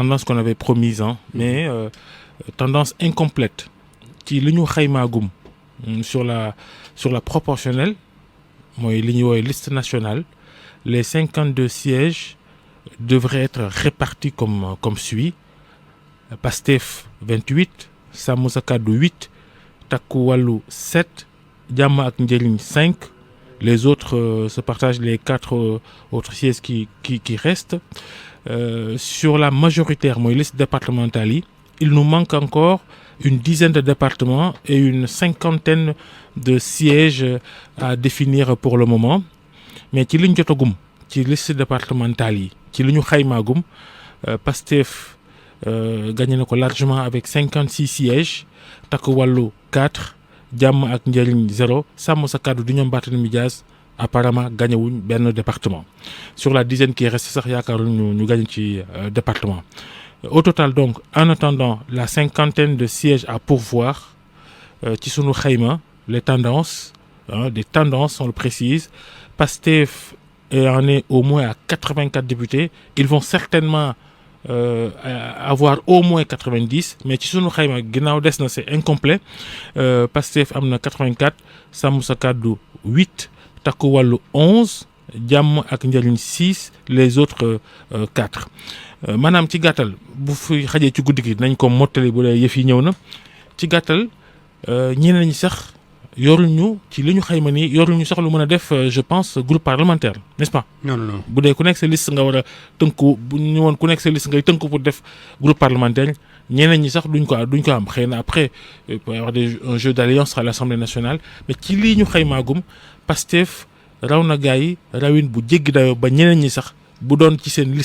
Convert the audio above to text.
tendance qu'on avait promise mais tendance incomplète ci li ñu xaymaagum sur la proportionnelle mooy li ñuy woowee liste nationale les 52 sièges devraient être répartis comme suit: Pastef 28, Sàmm Sa Kàddu 8, Takku Wallu 7, Jàmm ak Njëriñ 5. Les autres se partagent les 4 autres sièges qui restent. Sur la majoritaire mooy liste départementale yi, il nous manque encore une dizaine de départements et une 50aine de sièges à définir pour le moment. Mais ci liñ jotagum ci liste départementale yi ci li ñu xaymaagum, Pastef gagné na ko largement avec 56 sièges, Takku Wallu 4, Jàmm ak Njëriñ 0, Sàmm Sa Kàddu du ñoom Barthélémy Dias apparemment gagné wuñ benn département. Sur la dizaine qui reste sax yaakaaruñu ñu gagné ci département. Au total donc, en attendant la 50aine de sièges à pourvoir, ci sunu xayma les tendances, des tendances on le précise, Pastef en est au moins à 84 députés. Ils vont certainement avoir au moins 90, mais ci sunu xayma ginnaaw des na c'est incomplet. Pastef am na 84, Sàmm Sa Kàddu 8, Takku Wallu 11, Jàmm ak Njëriñ 6, les autres 4. Maanaam ci gàttal bu fi xajee ci guddi gi nañ ko mottali bu dee yëf yi ñëw na. Ci gàttal ñeneen ñi sax yoruñu ci li ñu xayma nii yoruñu sax lu mën a def je pense groupe parlementaire, n'est-ce pas? Non. bu dee ku nekk sa liste nga war a tënku, bu ñu woon ku nekk sa liste ngay tënku pour def groupe parlementaire, ñeneen ñi sax duñ ko am. Xëy na après il peut y avoir un jeu d'alliance à l'Assemblée nationale, mais ci lii ñu xaymaagum Pastef raw na gaa yi rawin bu jéggi dayoo ba ñeneen ñi sax bu doon ci seen liste